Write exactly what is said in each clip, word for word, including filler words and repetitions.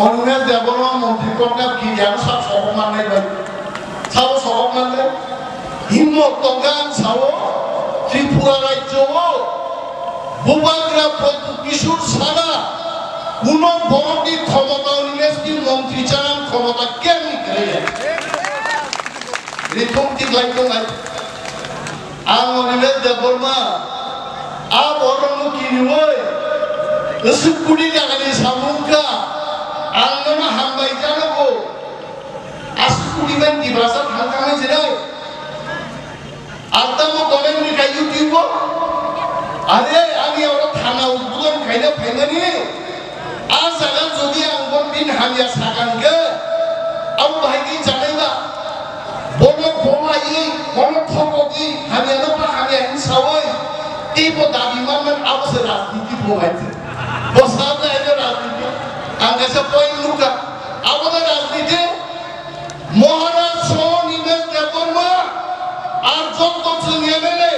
Animesh Debbarma montri kokna kiriya sak sokok mannai bai. Sabo sokok mannai. Himmot tongkha ang sao Tripura rajyo o Bubagra Praddyut Kishore sara kuno borokni khomota Animesh ni montri chanang khomota kemi kre. Rithum tiklai tongnai. Ang Animesh Debbarma, a borokno kiriwi, aswk kudi takani samung kha, ang nono hambai janogo. Aswk kudi bai Tiprasa thang thangwi jinai. Ang tamo comment ni kha YouTube o. Are, ani oro thana udbodon khaina phaimani. A jaga jodi ang bo bini hamya sakha hwnkhe, abo bahai khe chanai ba? Bono khowlaiwi, bono thokogwi, hamyano ba hamya hwnwi saui, teibo dabi manmani abo se rajniti bo hai se. Bo sabla eno rajniti. Ang kaisa point nukha. Abo da rajniti. Maharaj Sohon Animesh Debbarma, ar jotto chwng M L A,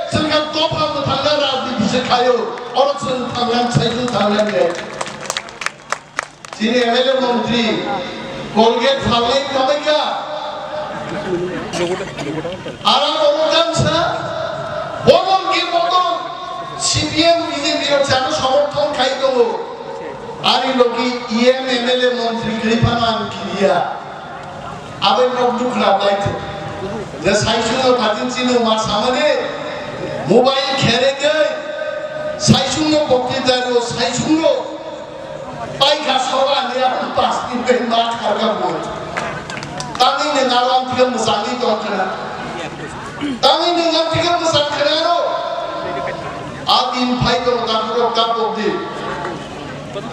chwng kha dopha mwthangna rajniti se khaio. Oro chwng thangnang, saichung thangnang de. Chini M L A montri, Colgate phalnai thabaikha. Ara oro kamsa, bodol ki bodol, C P M, B J P rok chano somorthon khai tongo. Ari logi E M, M L A, montri kwrwi phano ang kiriya. Abai nok dukra dai to. Je saichung no phatin chino ma samani, mobile khere kai, saichung no bokti daro, saichung no Pai kha sora ni ang pas ni pen ma khar ka bo. Tangwi ni ngalam thik mwsang ni tong khna. Tangwi ni ngalam thik mwsang khna ro. A din phai to ta puro ka bo di.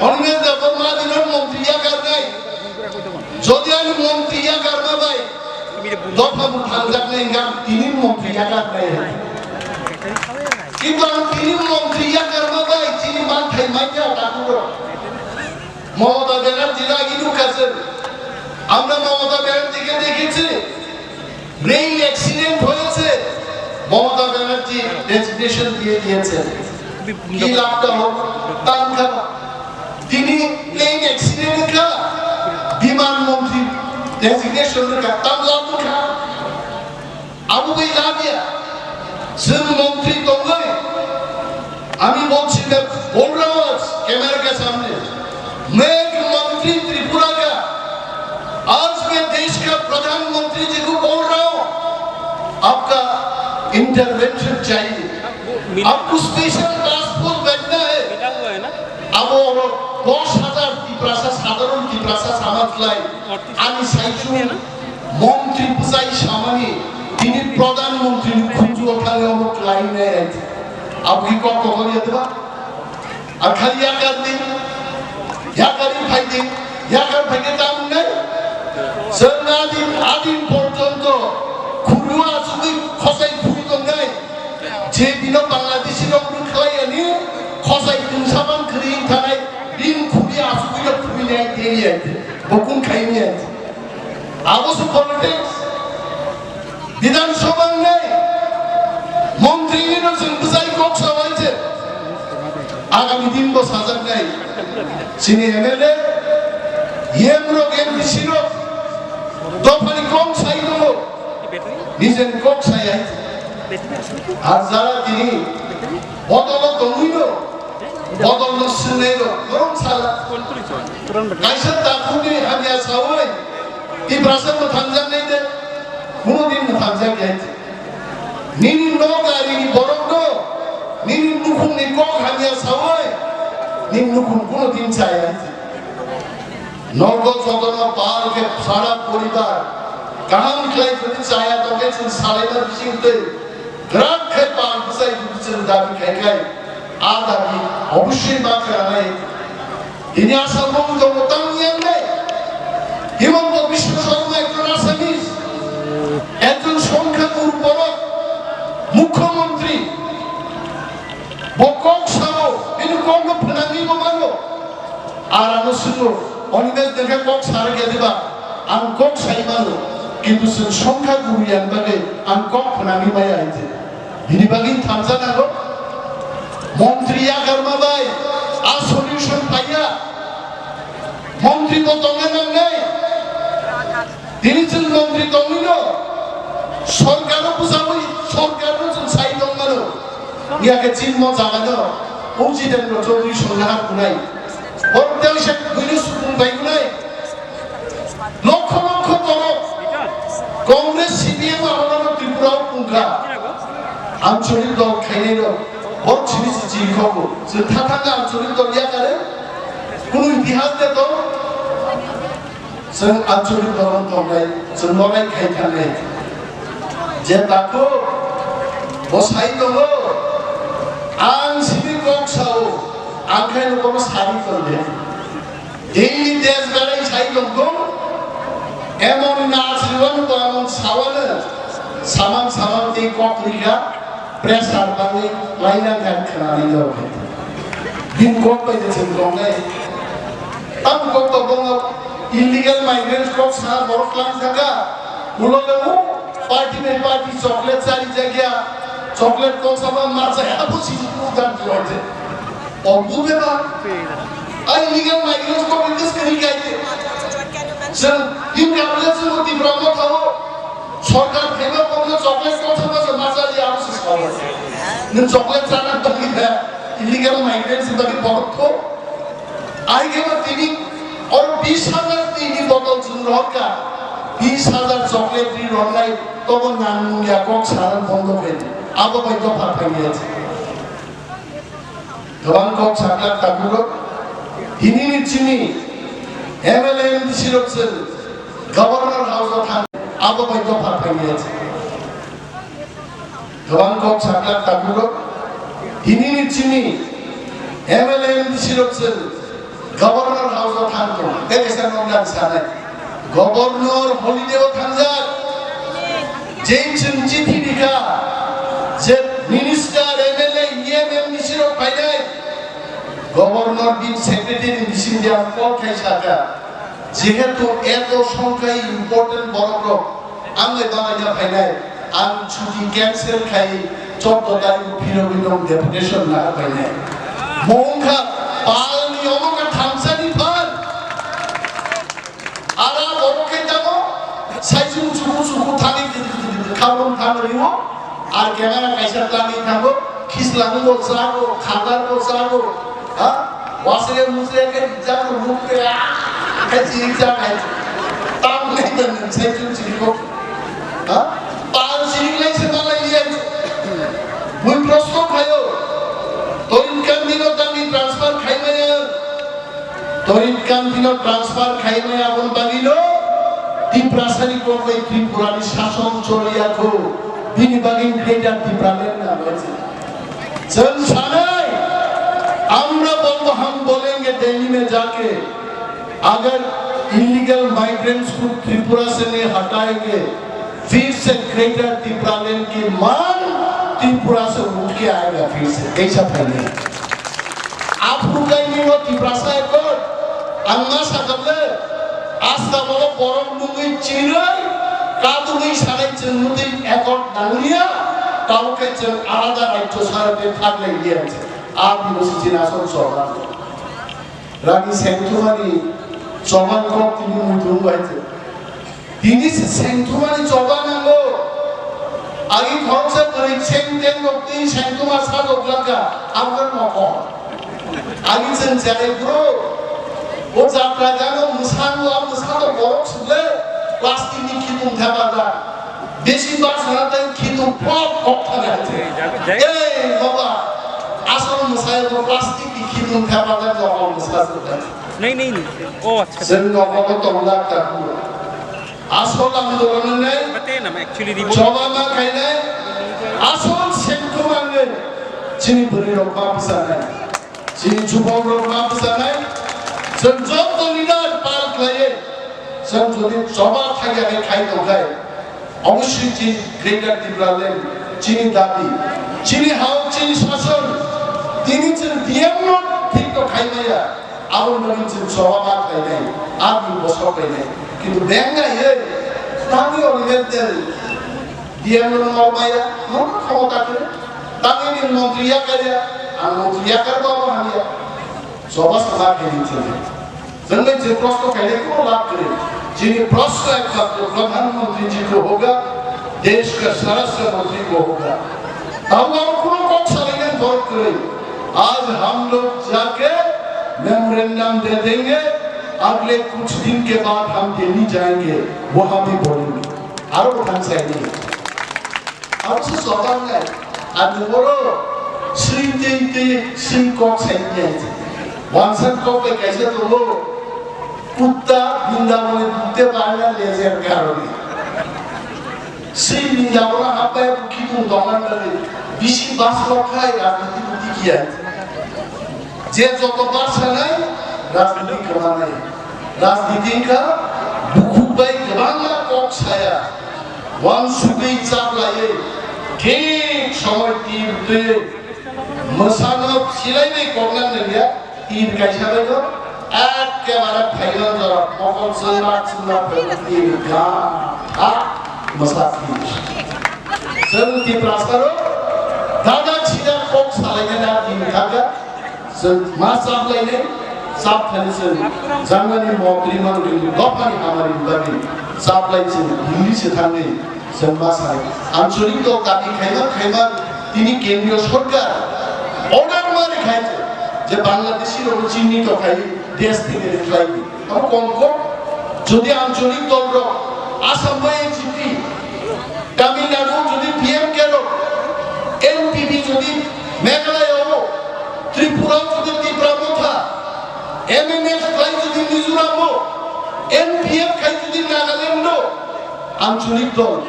Hwnwi da bo ma din montri ya kar nai. Jodi ani montri ya kar ma bai. Dopha bo thangjak nai hwnkhe ang tini montri yakarnai. Kintu ang tini montri yakarma bai chini manthai manya dakurok. Mamata Banerjee lagi nukha chwng. আমরা মমতা ব্যানার্জিকে দেখেছি, rail accident হয়েছে, মমতা ব্যানার্জি রেজিগনেশন দিয়ে দিয়েছেন। কি লাভটা হলো? তার কারণ তিনি প্লেন অ্যাক্সিডেন্ট ka, বিমান মন্ত্রী resignation ka, tam lab ka. Abo bai lab ya. Chwng montri tongwi, আমি বলছি, मैं बोल रहा हूँ आज कैमरे के सामने, मैं एक मंत्री त्रिपुरा का, आज मैं देश का प्रधानमंत्री जी को बोल रहा हूँ, आपका इंटरवेंशन चाहिए। Mila-, आपको स्पेशल टास्क फोर्स भेजना है। Mila hua hai na? Abo oro dos hajar Tiprasa, sadharon Tiprasa samaj lai, ani saichung montri bwsai samani, tini pradhan montri ni khunju o thangwi omo khlai nai. Abo ki kok kotor ya diba? Ar khali yakar di, yakar di phai di, yakar phai di tam nai. Chwng adin, adin porjonto khuru achugwi khosai phui tongnai. Je bino Bangladeshi rok rwkhlai ani khosai tungsa bang kwrwi wng thanai, bini khuri achugwi rok phui nai tei ai. Bo kun khai ni ai. Abo se politics. Bidhan Sabha wngnai, montri ni no chwng bwsai kok sawai se. Agami din bo sajaknai. Chini M L A, E M rok, M D C rok, dophani kok sai tongo. Nijeni kok sai ai. Ar jara tini bodolo tongwi no, bodol no swngnai rok, norok sala. Kaisa takhukni hamya sawi, Tiprasa mwthangjaknai de, kuno din mwthangjak ya. Nini nok ari ni borok no, nini nukhung ni kok hamya sawi, nini nukhung kuno din chaya. Nogo jotono pal khe sara poribar kaham khlai thwngwi chaya tongkhe chwng salaima bising twi kwrak khe pal bwsai thwngwi chwng dabi khai khai a dabi obossoi ma khwnanai. Tini Assam o tongo tamo yang nai. Himanta Biswa Sarma ekjon Assamese, ekjon songkha guru borok, mukhyamantri. Bo kok sao, bini kokno phwnangwi bo mano. Ar ano swngno, Animesh nokhe kok sarok ya diba? Ang kok sai mano, kintu chwng songkha guru yang bagwi ang kok phwnangwi maya hinwi. Bini bagwi thamsa nango. Montri yakarma bai a solution phaiya. Yakhe chinmo jagano o Jitendra Chaudhary songnaha kunai. Borok tei se buino sukung bai kunai. Lokho lokho borok Congress, C P M abono Tripura o pungkha. Ancholik dol khainai rok. Borok sini si chiri khogo. Chwng tha thangkha ancholik dol yakare. Kunu itihas de to. Chwng ancholik dol tongnai, chwng lorai khai thangnai. Je takhuk bo sai tongo, ang sini kok sao, ang khai no bono sari tonde. Daily desh berai sai tongkho, emon na asriwan ko emon sawano, samang samang tei kok rikha, pressure bangwi laina khan khnani jorokhe. Bini kok bai je chwng tongnai. Tamo kok to bono illegal migrants kok sa borok lang thaka. Ulo le u party bai party chocolate chari jagya. Chocolate kok sama ma jaya bo si dan jorokhe. O bu be ba. Ai illegal migrants kok in this kani kai. Sir, you can listen to the Brahma Thawo. Sorkar phaiba kokno chocolate kothoma se machali aro se sawi. Nwng chocolate chana bagwi kha, illegal migrants bagwi borok kho. Ai khe ba tini oro bis hajar tini botol chwng rohor kha. Bis hajar chocolate ri ronnai tobo nang nung ya kok saran bondo khe. Abo bai dopha thangya. Kwbang kok sakha takhuk rok, tini ni chini M L A M D C rok se Governor House o thang abo bai dopha thangya. Kwbang kok sakha takhuk rok, tini ni chini M L A M D C rok se Governor House o thang tong, tei kaisa nokdang sanai. Governor holiday o thangjak. Jeng chwng chithi rikha je minister, M L A, E M, M D C rok phainai. Governor bini secretary bising dia call khai sakha. Jehetu eto songkhai important borok rok ang bai bagaina phainai. Ang chuti cancel khai choddo tarikh phirogwi nong deputation na phainai. Mongkha palni omo ka thamsani phal. Ara borok khe tamo, saichung chuku chuku thangwi khabung thang riwo, ar kemera kaisa tangwi thango, khislang bo chago, khagar bo chago, ha? Wasre musre khe jago, muk khe, ah, khe chiri jak hai. Tam nai dan saichung chiri bo. Ha? Pal chiri lai se malai liya. Bui prosto khayo. Torit kan dino tangwi transfer khai maya. Torit Kantino transfer khaimaya aboni bagwino Tiprasani kokbai Tripurani sason choliya kho, bini bagwi Greater Tipraland na bagwi. Chwng sanai, "Amra bolto hum bolenge Delhi mein jaake, agar illegal migrants ko Tripura se nahi hatayenge, फिर से ग्रेटर टिप्रालैंड की मांग त्रिपुरा से उठ के आएगा फिर से।" Kaisa phainai. Aphuru kaini o Tiprasa Accord, ang ma sakha le, asta bolo borok nungwi chirwi, kadugwi sanai chwng nugwi accord nangliya, tamo khe chwng alada rajyo sarate thak lai liya. A bini sijin asol sorkar. Rani sengthumani choban kok tini muitu bai se. Tini se sengthumani choba nango. Agi khoroksa bwrwi seng teng rok twi sengthuma sajok lakha, abo nokho. Agi chwng cherai bro. O jatra gano mwsango, a mwsa to borok sukle plastic ni khitung thepajak. Besi bak sana tai khitung pop pop thana hai se. Ei baba, asol mwsai bo plastic ni khitung thepajak, jokol mwsa sukle. नहीं नहीं नहीं। ओ अच्छा। Chwng nokho tongna takhuk. Asol andolon nai. Pate na actually report. Choba ma khainai. Asol sengthumani. Chini bwrwi rok ma bwsanai. Chini chubok rok ma bwsanai. Chwng joto leader pal khlaiwi. Chwng jodi choba thaiya khe khai tongkhai. Obosoi chini Greater Tipraland, chini dabi, chini hao, chini sason, tini chwng D M no thik to khai maya, aboni bagwi chwng choba ma khlainai, abini bosok khlainai. Kintu beng nai, tangwi oni bel del, D M no nor maya, no khomota khe, tangwi ni montri yakar ya, ang montri yakar ba bo hamya. Choba sama khe ni chwng. Chwng bai je proshno khainai kuno labh kwrwi. Chini proshno ekmatro Pradhan Mantri ji ko hoga, desh ka Swarashtra Mantri ko hoga. Tamo aro kuno kok salainani Koi, आज हम लोग जाके मेमोरेंडम दे देंगे, अगले कुछ दिन के बाद हम दिल्ली जाएंगे, वहां भी बोलेंगे। Aro bo thang sai ni. Aro se sobar nai. Ani boro sui tei tei sui kok sai ni. Wansan kok bai kaisa tongo. Kutta Bindabone dukte parna lejer karone. Sei Bindabona hapai bukhi tong tongna nani bisi bas rok khai rajniti buti kiya. Je joto bas sanai rajniti kwmanai. Rajniti wngkha bukhuk bai kwbangma kok saya. Wansugwi chaplaiwi thik somoi tir twi mwsano silaiwi kokna nangya. Tir kaisa bai no ekkebare phaima jora mokol chwngma chwngma phaima tir ga ha mwsa tir. Chwng Tiprasa rok dada chida kok salaina na din khaga. Chwng ma chaplainai chap thani chwng jangani mokri mangri dophani hamari bagwi chaplai chwng Delhi se thangwi. Chwng ma sai, ancholik dol dabi khaima khaima tini kendriyo sorkar order ma rikha je, je Bangladeshi rok chini to khai desh theke rikhlai di. Amo kom kom jodi ancholik dol rok Assam bai N G P, Tamil Nadu jodi P M K rok, N P P jodi Meghalaya o, Tripura jodi Tipra Motha, M M F khai jodi Mizoram o, N P F khai jodi Nagaland o, ancholik dol.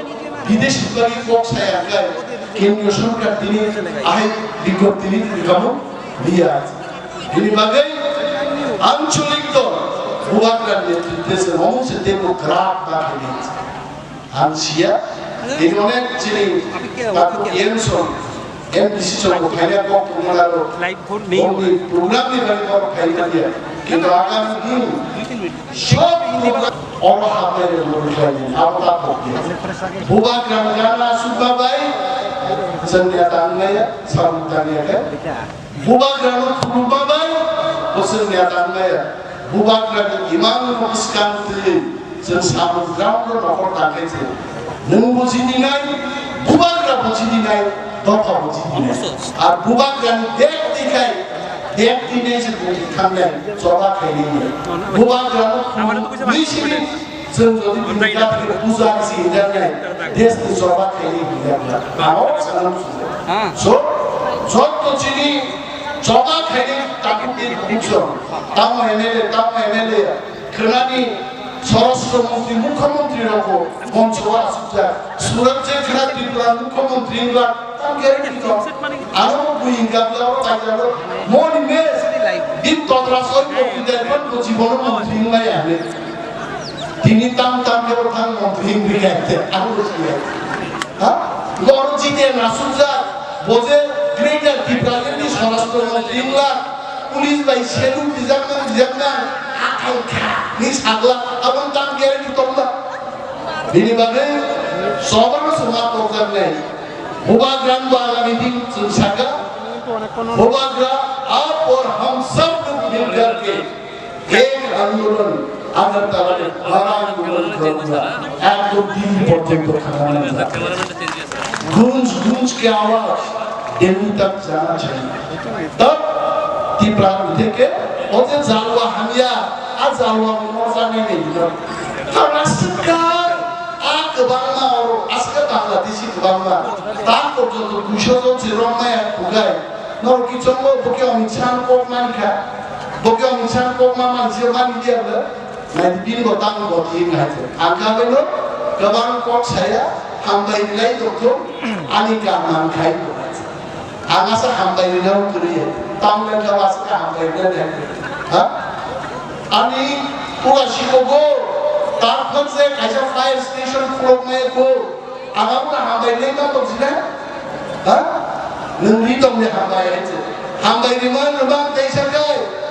Bideshi bagi kok saya kai, kendriyo sorkar tini ahai bigjapti ni rikamo riya. Bini bagwi ancholik dol bubagra netritwe se mong se tebo grab ba khe ni. Ang siya, ini onek chini taku M son, M D C son ko khaina kok tumara ro. Bongni program ni bagwi kok khaina dia. Kintu agami din sob program oro hapai re mori khaina, abo ta kok dia. Bubagra gana suba bai, sengya tangmaya, sabu tangya kai. Bubagrano khulumma bai bwswk neta wngmaya. Bubagrani imang bwskang twi chwng samung ground-o nokhor tangkhe se. Nwng bo jidinai, bubagra bo jidinai, dopha bo jidinai. Ar bubagrani bek twi khai, bek twi nei se bo thangnai, choba khainai. Bubagrano khulumwi simi Chwng jodi bini kathwkhe puja si hinjaknai, desh ni choba khaini hinjaknai. Amo sana muchungo. So, jotto chini choba khaini takhuk ni bukung song. Tamo M L A, tamo M L A. Khwnani Swarashtra Mantri, Mukhyamantri rokbo moncho o achukjak. Surat je khwna Tripura Mukhyamantri wngkha, tamo guarantee tong. Ano bui wngkha, bwlaro paijalo. Moni mes, bini totra soi bo kudai phan bo jibono mantri wngmaya hinwi. Tini tam tam khe bo thang mantri wngwi kha te, ang bo siya. Ha? Bo oro jite nasukjak, bo je Greater Tipraland ni Swarashtra Mantri wngla, police bai salute rijak nang, rijak nang, athang kha, ni sagla, aboni tam guarantee tongla. Bini bagwi sobano soma tokjaknai. Bubagrani bo agami din chwng saka, Bubagra, aap aur hum sab log milkar ke ek andolan Agartala mein bada andolan karunga, ekdom Delhi porjonto khana jayega. Gunj gunj ke awaaz Delhi tak jana chahiye. Tab Tipra utheke, o je jalwa hamya, a jalwa bo no janai nai dino. Tabra swkang, a kwbangma oro, aske Bangladeshi kwbangma, ta porjonto duisho jon se romnai a kugai. Norok kichongo bo khe Amit Shah kok mankha, bo khe Amit Shah kok ma mansi mani diya bwle. Nai bini bo tamo bo thik nai se. Ang kha bai no kwbang kok saya, hambai rinai tongthok, ani kaam man khai. Ang asa hambai rina kwrwi, tamo le kha asa kha hambai rina nai. Ha? Ani pura sikogo, tarphan se kaisa fire station khulok nai ko. Ang abo no hambai rinai ma tong sina? Ha? Nwng ri tong de hambai hai se. Hambai rima rima tei sa kai.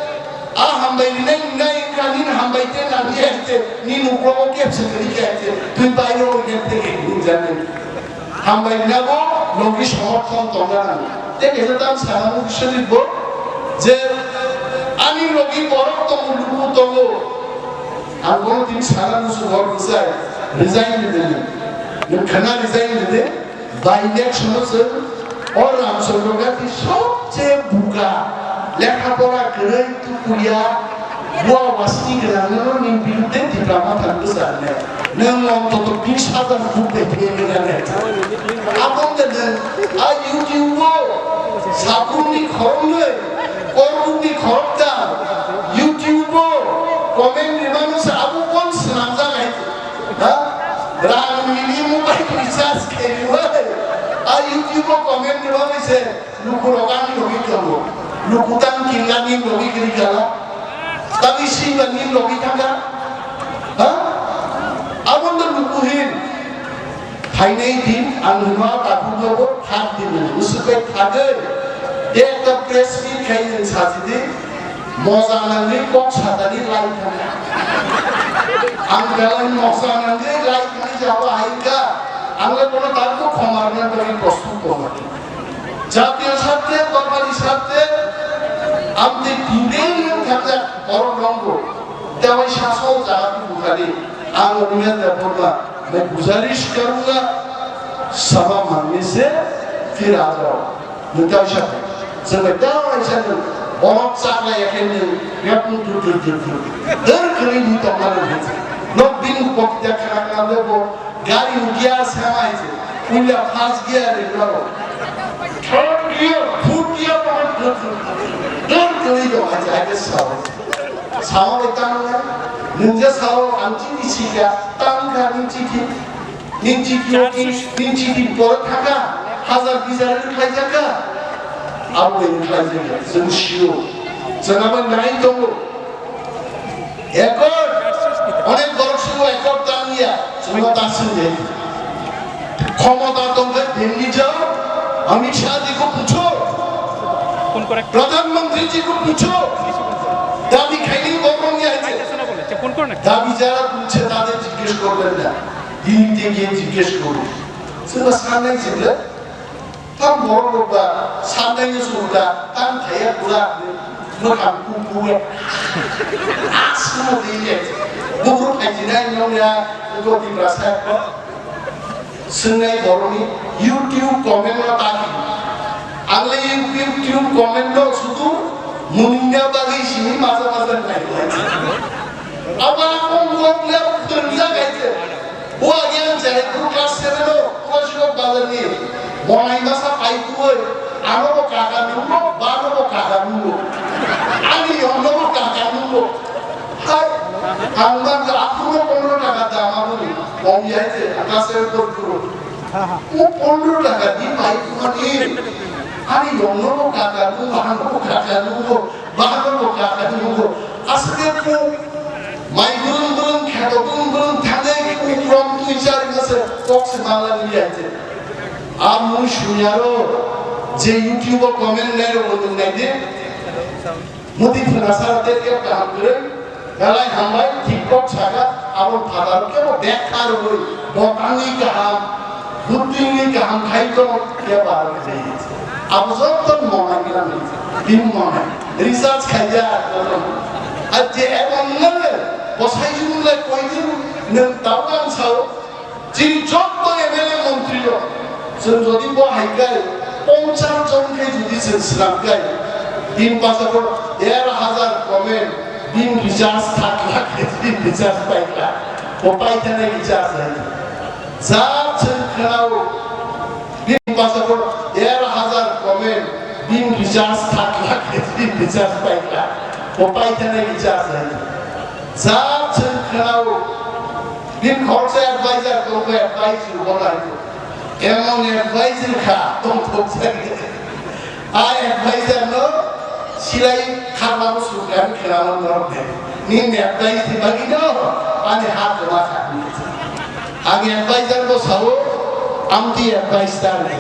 A hambai rinai wngnai wngkha, nini hambai te nangya hai se, nini uklogo kebsa kwrwi kha hai se, twi bairo wngkha tei khe hinjani. Hambai rinabo logi somorthon tongna nango. Tei kaisa tam sana mugi sojit bo je ani logi borok tongo, luku tongo. Ang bono tini sana musu hor bwsai resign rwdi. Nwng khana resign rwdi. By election o chwng O Ramchandra Gandhi sobche buka, lekha pora kwrwi tukuya, bua wasni gwnangno ni birudde Tipra Motha bwsarnai. Nwng ontoto bish hajar bukai phiyai gwnanai. Aboni nwng a YouTube o sabukni khoroknwi, korbukni khoroktham, YouTube o comment rwmano se abo kon swnamjak hai. Ha? Rang nini mobile recharge khairwi, a YouTube o comment rwmani se lukurok ani logi tongo. Luku tang kinga ni logi kiri kala. Tami singa ni logi thanga. Ha? Abono luku hin. Phainai din ang hwnma takhukno bo thak din, usuk bai thagwi. Ekta press meet khai nwng sajidi. Moja nangwi kok satani lai thangkha. Ang belai moja nangwi lai thangwi jabo hai wngkha. Ang le bono tabuk khoma rwna bagwi prostut tongo. Jatiyo sarthe, dormani sarthe, amtwi tini wng thangjak borok rwngbo. Tei sasol jaga bukhari ang Urmila Debbarma, main guzarish karunga, samajh mangni se phir aa jao. Nwng tei sa, chwng bai tei sa nwng borok chakla ya khe nwng yakung tur tur tur tur. Dor kwrwi ni tongma nang hai se. Nok bini pokita khana khana le bo gari ni gear sama hai se. Puila first gear ni rwla bo. Third gear, fourth gear bo tur tur tur. Dor kwrwi tong hai se, hai se sao. Sao bai tang nai. Nwng je sao ang chini sika, tang kha ni chini. Nini chikio ki, nini chikini pore thaka, hazar bish hazar ni khlai jaka. Abo ni khlai jaka, chwng sio. Chwng abo nai tongo. Accord, onek borok subo accord tang ya, chwng ta sing de. Khomota tong khe Delhi jao, Amit Shah ji ko pucho, Pradhan Mantri ji ko pucho, dabi khaini borok ya je. Dabi jara punche tade jiggesh korben na. Dilte giyé jiggesh kori. Chwngno sannai chwngno, tam borok rok ba sannai no chwngno da, tam thaya pura mwkhang ku ku e. Asmo diye. Bubru phaijinai nong ya, ugo Tiprasa. Swngnai borokni YouTube comment no taki. Ang le YouTube comment no sudu muningna bagwi simi maja maja nai. Aba ang wng le phwrwngjak hai se. Bo age ang Jaipur class seven o Koshiok bazar ni monai masa pai tuoi, ano bo kaka nungo, bano bo kaka nungo. Ani yongno bo kaka nungo. Hai, ang bangkha aphuru pondro taka dam aboni, kong yai je, class seven pori phuru. O pondro taka di pai tumani, ani yongno bo kaka nungo, ano bo kaka nungo. Bahano bo kaka ni mugo. Aswk khe kuk mai brung brung, kheto brung brung thangnai kuk rom twi chari mase kok se mangla ni yaite. A mung shunyaro je YouTube o comment nai rok bo nung nai de. Muti phuna sara de kep kaham kwrwi. Belai hambai, thik kok saka, abo phataro kebo bekha rwui, botani kaham, buddhini kaham khai tong, kebo aro khe. Abo joto monai gwnang, bini monai. Recharge khaijak joto. Ar je ebong nang, bosai jumle koidin nwng tabuk ang sao, Chini jotto M L A montri rok, chwng jodi bo hai khe ponchas jon khe jodi chwng swnam khe, tin pacha ko der hazar comment, bini recharge thak lakh khe bini recharge pai kha, bo pai thani recharge hai. Ja chwng khwnao, tin pacha ko der hazar comment, bini recharge thak lakh khe bini recharge pai kha, bo pai thani recharge hai. Ja chwng khwnao, bini khoroksa advisor tongkha, advice rwkha lai. Emon advisor kha, tongthokjak. A advisor no silai kharmano sukha, khwnama norok de. Nini advice ni bagwi no, ani ha kwma kha. Ang advisor bo sao, amtwi advice ta nai.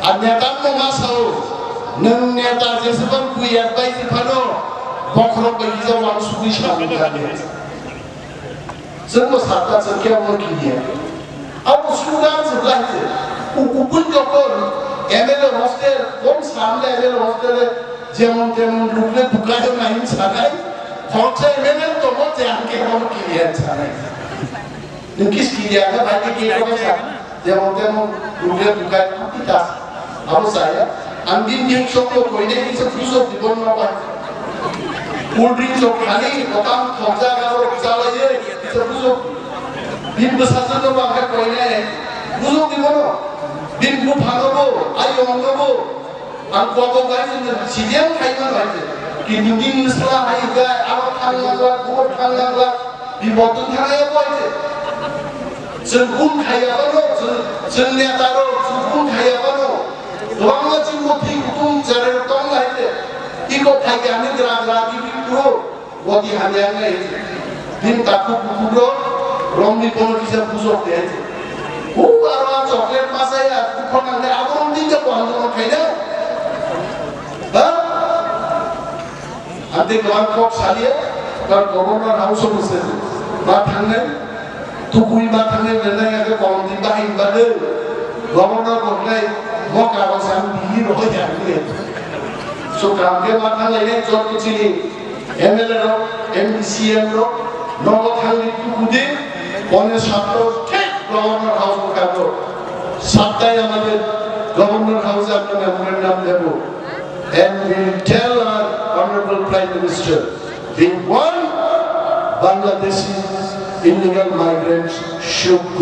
Ar neta no ma sao, nwng neta jeswk bui advice phano, bokhorok bai kisa wansugwi samung kha. Chwngbo sakha chwng khe omo kiye. Abo sudan se blai se. Ukupun jokon M L A hostel, kom samle M L A hostel e jemon temon lukle bukayo na hin sanai. Khoroksa M L A tongo je ang khe omo kiye sanai. Nung kis kiye na bhai ke kiye ko sa. Jemon temon lukle bukayo na pita. Abo saya, ang din din sok lo koine kisa puso dibon no pai. Cool drink sok khali, kotam thokja garo chalaiye, kisa puso. Din bwsajwk no bangkha koine, puso dibon no. Din buphang no bo, ayong no bo. Ang kobo bai jeng sidiang khai man bai jeng. Kintu din sala hai ga, abo thang lang la, bo thang lang la, bipot thang ya bai jeng. Chwng kun khaiya bano, chwng, chwng neta rok, chwng kun khaiya bano. Kwbangma chwng bo thwi kutung cherai rok tong lai de. Iko phai khe ani gra gra di di kuro. Wati hamya ngai. Din takhuk bukhuk rok, romni kono kisa bujok de. Hu aro a chocolate masaya, bukhok nang de, abo romni ja ko hando khai da. Ha? Ante kwbang kok saliya, tar Governor House of Assembly. Ma thangnai, tukui ma thangnai, lenai age kolom di bahai bade. Governor bo hnai, mo kago sam bihi roho ya ni. So kam ke ma thangnai ne jot chini M L A rok, M D C M rok, nogo thangni tukudi, pone satto thik Governor House bo kago. Sattai amader Governor House-e amra memorandum debo. And we will tell our Honorable Prime Minister, we want Bangladeshi illegal migrants should go.